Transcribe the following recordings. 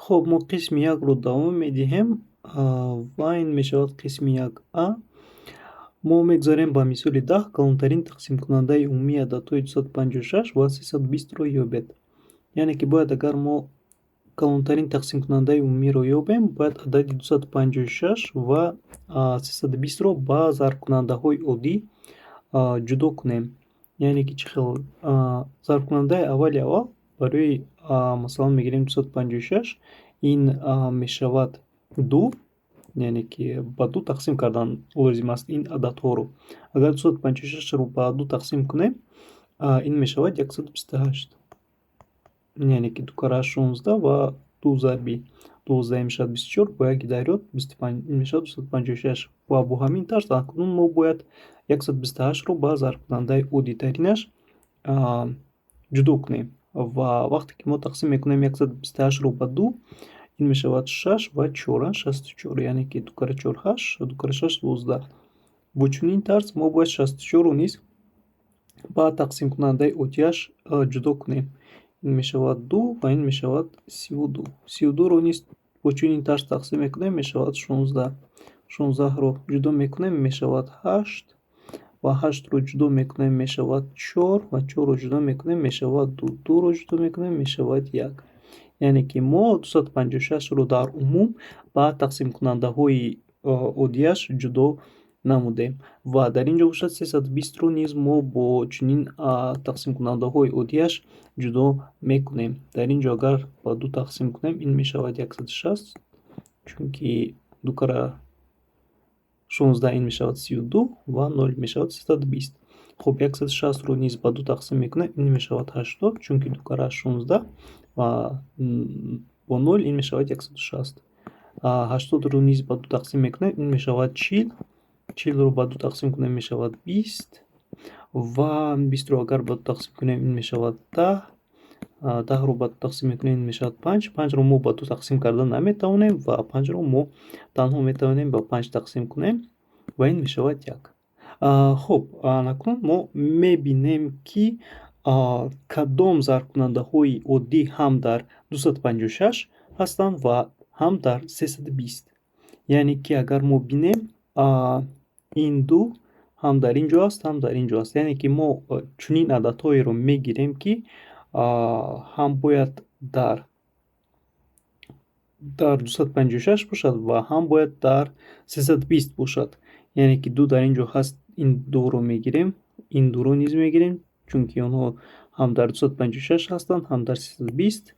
Хуб, мо қисми якро давом медиҳем ва ин мешавад қисми 1А. Мо мегузарем ба мисоли 10: калонтарин тақсимкунандаи умумии ададҳои 256 ва 320-ро ёбед. Яъне ки бояд, агар мо калонтарин тақсимкунандаи умумиро ёбем, бояд адади 256 ва 320-ро ба зарбкунандаҳои оддӣ ҷудо кунем. Яъне ки чӣ хел? Зарбкунандаи аввали аввал барои, масалан, мегирем 256, ин мешавад ду, яъне ки ба ду тақсим кардан лозим аст ин ададҳоро. Агар 256-ро ба ду тақсим кунем, ин мешавад 128, яъне ки ду кара 16 ва ду зарби 12 мешавад 24, бо яки дарёд 25, ин мешавад 256. Ва бо ҳамин тарз акнун мо бояд 128-ро ба зарбкунандаи оддитаринаш ҷудо кунем. Ва вақте ки мо тақсим мекунем 128-ро ба ду, ин мешавад шаш ва чор, 64, яъне ки ду кара чор ҳашт, ду кара шаш 12. Бо чунин тарз мо бояд 64-ро низ ба тақсимкунандаи оддиаш ҷудо кунем. Ин мешавад ду ва ин мешавад 32. 32-ро низ бо чунин тарз тақсим мекунем, мешавад 16. 16-ро ҷудо мекунем, мешавад ҳашт, ва ҳаштро ҷудо мекунем, мешавад чор, ва чорро ҷудо мекунем, мешавад ду, дуро ҷудо мекунем, мешавад як. Яъне ки мо 256-ро дар умум ба тақсимкунандаҳои оддиаш ҷудо намудем. Ва дар ин ҷо бошад, 320-ро низ мо бо чунин тақсимкунандаҳои оддиаш ҷудо мекунем. Дар ин ҷо агар ба ду тақсим кунем, ин мешавад 160, чунки ду кара 16 ин мешавад 32 ва нол мешавад 320. Хуб, 160-ро низ ба ду тақсим мекунем, ин мешавад 80, чунки ду кара 16 ва бо нол ин мешавад 160. 80-ро низ ба ду тақсим мекунем, ин мешавад 40. 40-ро ба ду тақсим кунем, мешавад 20, ва 20-ро агар ба ду тақсим кунем, ин мешавад 10. 10-ро ба ду тақсим мекунем, ин мешавад панҷ. Панҷро мо ба ду тақсим карда наметавонем ва панҷро мо танҳо метавонем ба панҷ тақсим кунем, ва ин мешавад як. Хуб, акнун мо мебинем, ки кадом зарбкунандаҳои оддӣ ҳам дар 256 ҳастанд ва ҳам дар 320. Яъне ки агар мо бинем, ин ду ҳам дар ин ҷо аст, ҳам дар ин ҷо аст. Яъне ки мо чунин ададҳоеро мегирем, ки ҳам бояд дар 256 бошад ва ҳам бояд дар 320 бошад. Яъне ки ду дар ин ҷо ҳаст, ин дуро мегирем, ин дуро низ мегирем, чунки онҳо ҳам дар 256 ҳастанд, ҳам дар 320.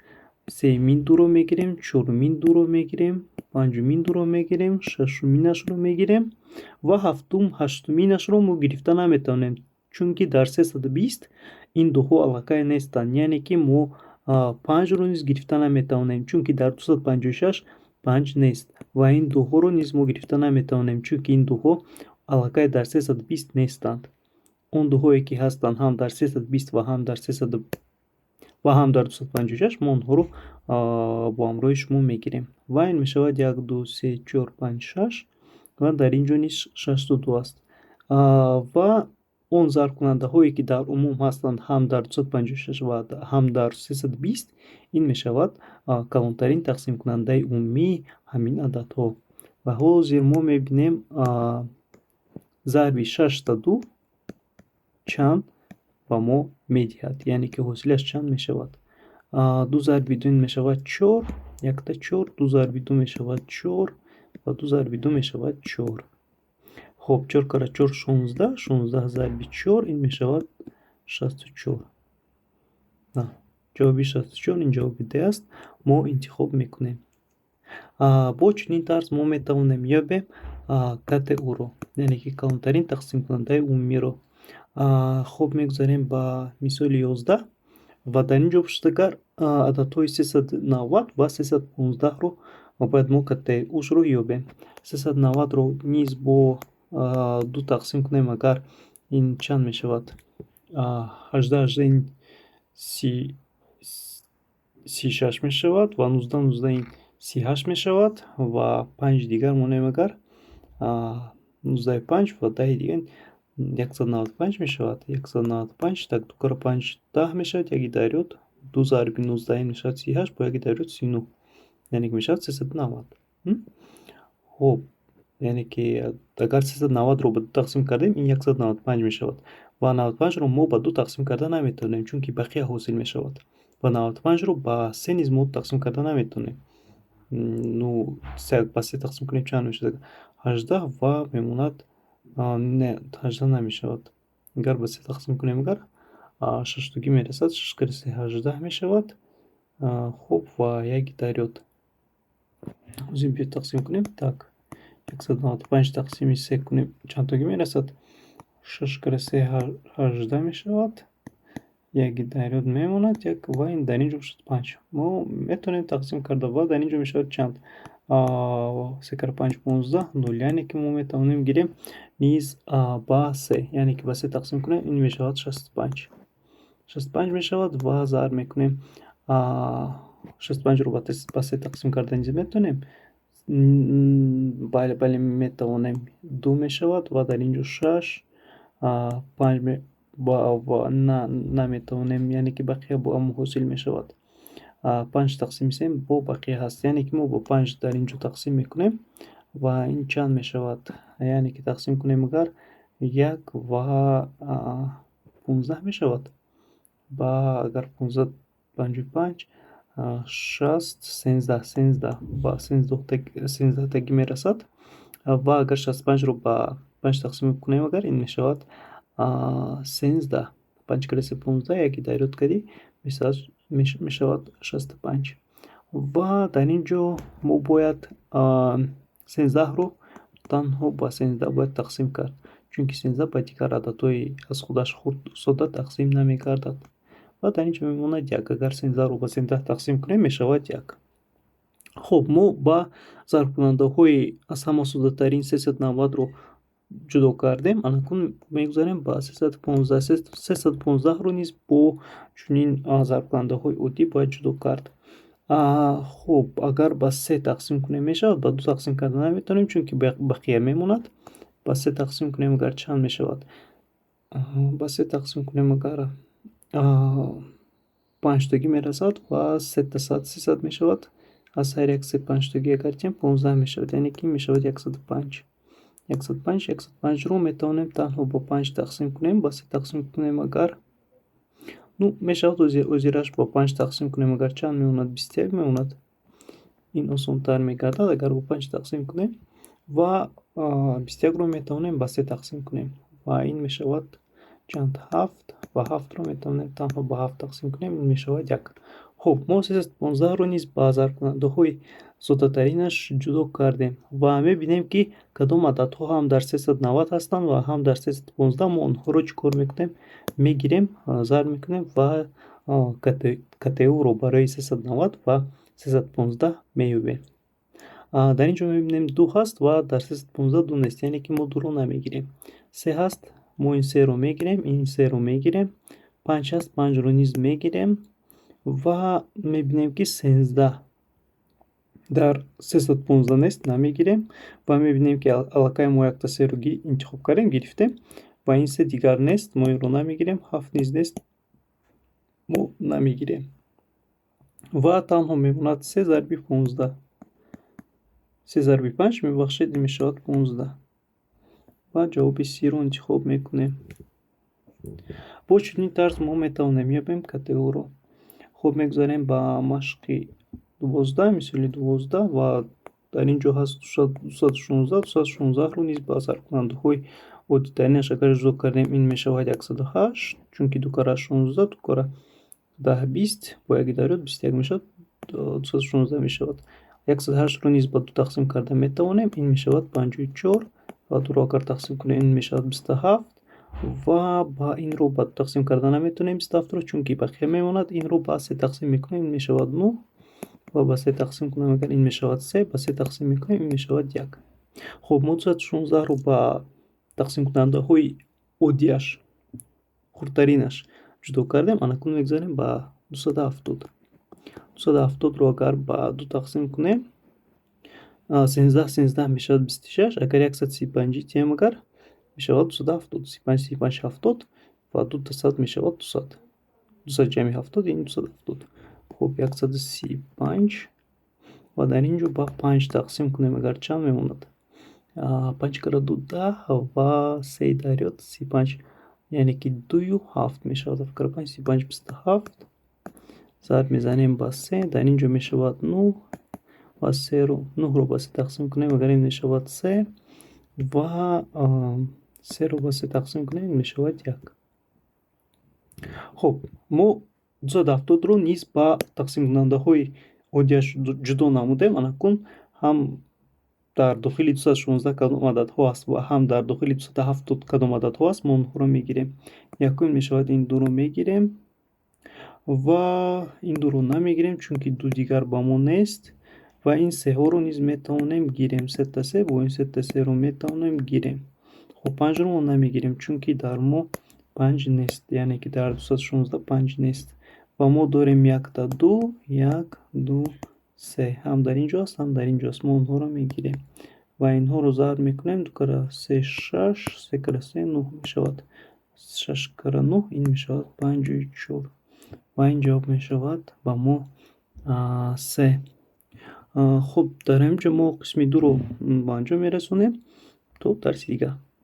Сеюмин дуро мегирем, чорумин дуро мегирем, панҷумин дуро мегирем, шашуминашро мегирем ва ҳафтум, ҳаштуминашро мо гирифта наметавонем, чунки дар 320 ин дуҳо аллакай нестанд. Яъне ки мо панҷро низ гирифта наметавонем, чунки дар 256 панҷ нест, ва ин дуҳоро низ мо гирифта наметавонем, чунки ин дуҳо аллакай дар 320 нестанд. Он дуҳое ки ҳастанд ҳам дар 320 ва ҳам дар сесад ва ҳам дар 256, мо онҳоро бо ҳамроҳи шумо мегирем. Ва ин мешавад як, ду, се, чор, панҷ, шаш, ва дар ин ҷо низ шасту ду аст. Ва он зарбкунандаҳое ки дар умум ҳастанд ҳам дар 256 ва ҳам дар 320, ин мешавад калонтарин тақсимкунандаи умумии ҳамин ададҳо. Ва ҳозир мо мебинем, зарби шашта ду чанд ба мо медиҳад, яъне ки ҳосилаш чанд мешавад. Ду зарби ду ин мешавад чор, якта чор, ду зарби ду мешавад чор ва ду зарби ду мешавад чор. Хуб, чор кара чор 16, 16 зарби чор ин мешавад 64. Ҷавоби 64 ин ҷавоби Д аст, мо интихоб мекунем. Бо чунин тарз мо метавонем ёбем КТУ-ро, яъне ки калонтарин тақсимкунандаи умумиро. Хуб, мегузарем ба мисоли 11 ва дар ин ҷо бошад, агар ададҳои 390 ва 315-ро бояд мо КТУ-шро ёбем. 390-ро низ бо ду тақсим кунем, агар ин чанд мешавад? 18, 18 ин 36 мешавад ва 19, 19 ин 38 мешавад, ва панҷ дигар монем, агар нуздаҳи панҷ ва 10-и дигар 195 мешавад. 195, так, ду кара панҷ 10 мешавад, яки дарёд, ду зарби 19 ин мешавад 38, бо яки дарёд 39. Яъне ки мешавад 390. Хуб, яъне ки агар 390-ро ба ду тақсим кардем, ин 195 мешавад. Ва 95-ро мо ба ду тақсим карда наметавонем, чунки бақия ҳосил мешавад. Ва 95-ро ба се низ мо тақсим карда наметавонем. Ну, ба се тақсим кунем, чанд мешавад? 18 ва мемонад. Не, 18 намешавад. Агар ба се тақсим кунем, агар шаштогӣ мерасад, шаш кари се 18 мешавад. Хуб, ва яки дарёд. Ҳозир биё тақсим кунем. Так, 195 тақсими се кунем, чандтогӣ мерасад? Шаш кари се 18 мешавад. Яки дарёд мемонад, як, ва ин дар ин ҷо бошад панҷ. Мо метавонем тақсим карда, ва дар ин ҷо мешавад чанд? Се кара панҷ 15, нол. Яъне ки мо метавонем гирем низ ба се. Яъне ки ба се тақсим кунем, ин мешавад 65. 65 мешавад ва зарб мекунем. 65-ро ба се тақсим карда низ метавонем? Бале, бале, метавонем. Ду мешавад ва дар ин ҷо шаш, панҷ на, наметавонем, яъне ки бақия бо ҳамон ҳосил мешавад. Панҷ тақсими се бо бақия ҳаст. Яъне ки мо бо панҷ дар ин ҷо тақсим мекунем ва ин чанд мешавад? Яъне ки тақсим кунем агар, як ва 15 мешавад. Ба агар 15, 55, 60, 13, 13 ба 13-тагӣ мерасад. Ва агар 65-ро ба панҷ тақсим кунем агар, ин мешавад 13. Панҷ кари се 15, яки дарёд кардӣ, мешавад 65. Ва дар ин ҷо мо бояд 13-ро танҳо ба 13 бояд тақсим кард, чунки 13 ба дигар ададҳои аз худаш хурд сода тақсим намегардад. Ва дар ин ҷо мемонад як. Агар 13-ро ба 13 тақсим кунем, мешавад як. Хуб, мо ба зарбкунандаҳои аз ҳама соддатарин 390-ро ҷудо кардем. Анакун мегузарем ба 315. 315-ро низ бо чунин зарбкунандаҳои оддӣ бояд ҷудо кард. Хуб, агар ба се тақсим кунем, мешавад. Ба ду тақсим карда наметавонем, чунки бақия мемонад. Ба се тақсим кунем агар, чанд мешавад? Ба се тақсим кунем агар, панҷтогӣ мерасад ва сета сад 300 мешавад. Аз ҳар як се панҷтогӣ агар диҳем, 15 мешавад. Яъне ки мешавад 105. 105, 105-ро метавонем танҳо бо панҷ тақсим кунем. Ба се тақсим кунем агар, ну, мешавад. Озираш бо панҷ тақсим кунем агар, чанд мемонад? 21 мемонад. Ин осонтар мегардад, агар бо панҷ тақсим кунем. Ва 21-ро метавонем ба се тақсим кунем ва ин мешавад чанд? Ҳафт. Ва ҳафтро метавонем танҳо ба ҳафт тақсим кунем, ин мешавад як. Хуб, мо 315-ро низ ба зарбкунандаҳои соддатаринаш ҷудо кардем ва мебинем, ки кадом ададҳо ҳам дар 390 ҳастанд ва ҳам дар 315. Мо онҳоро чӣ кор мекунем? Мегирем, зарб мекунем ва КТУ-ро барои 390 ва 315 меёбем. Дар ин ҷо мебинем, ду ҳаст ва дар 315 ду нест, яъне ки мо дуро намегирем. Се ҳаст, мо ин серо мегирем, ин серо мегирем. Панҷ ҳаст, панҷро низ мегирем. Ва мебинем, ки 13 дар 315 нест, намегирем. Ва мебинем, ки аллакай мо якта серо интихоб кардем, гирифтем, ва ин се дигар нест, мо инро намегирем. Ҳафт низ нест, мо намегирем. Ва танҳо мемонад се зарби 15, се зарби панҷ, мебахшед, ин мешавад 15 ва ҷавоби C-ро интихоб мекунем. Бо чунин тарз мо метавонем ёбем КТУ-ро. Хуб, мегузарем ба машқи 12, мисоли 12, ва дар ин ҷо ҳаст 216. 216-ро низ ба зарбкунандаҳои оддитаринаш агар ҷудо кардем, ин мешавад 108, чунки ду кара 16, ду кара 10 20, бо яки дарёд 21 мешавад, 216 мешавад. 108-ро низ ба ду тақсим карда метавонем, ин мешавад 54, ва дуро агар тақсим кунем, ин мешавад 27. Ва ба инро ба ду тақсим карда наметавонем, 27-ро, чунки бақия мемонад. Инро ба се тақсим мекунем, ин мешавад нӯҳ, ва ба се тақсим кунем агар, ин мешавад се, ба се тақсим мекунем, ин мешавад як. Хуб, мо 216-ро ба тақсимкунандаҳои оддиаш, хурдтаринаш ҷудо кардем. Анакун мегузарем ба 270. 270-ро агар ба ду тақсим кунем, 13, 13 мешавад 26. Агар 135 тиҳем агар, мешавад 270. 35, 35, 70 ва дута сад мешавад 200. 200 ҷамъи 70 ин 270. Хуб, 135 Ва дар ин ҷо ба панҷ тақсим кунем, агар чанд мемонад? Панҷ кара ду 10 ва сеи дарёд 35, яъне ки дую ҳафт мешавад. Ҳафт кара панҷ 35, 27. Зарб мезанем ба се, дар ин ҷо мешавад нӯҳ ва серо, нӯҳро ба се тақсим кунем, агар ин мешавад се ва серо ба се тақсим кунем, ин мешавад як. Хуб, мо 270-ро низ ба тақсимкунандаҳои оддиаш ҷудо намудем. Анакун ҳам дар дохили 216 кадом ададҳо аст ва ҳам дар дохили 270 кадом ададҳо аст, мо онҳоро мегирем. Якум мешавад, ин дуро мегирем ва ин дуро намегирем, чунки ду дигар ба мо нест, ва ин сеҳоро низ метавонем гирем. Сета се бо ин сета серо метавонем гирем. Хуб, панҷро мо намегирем, чунки дар мо панҷ нест, яъне ки дар 216 панҷ нест. Ва мо дорем якта ду, як, ду, се, ҳам дар ин ҷо аст, ҳам дар ин ҷо аст. Мо онҳоро мегирем ва инҳоро зарб мекунем. Ду кара се шаш, се кара се нӯҳ мешавад. Шаш кара нӯҳ ин мешавад 54 ва ин ҷавоб мешавад ба мо се. Хуб, дар ҳамин ҷо мо қисми дуро ба анҷом мерасонем. То дарси дигар.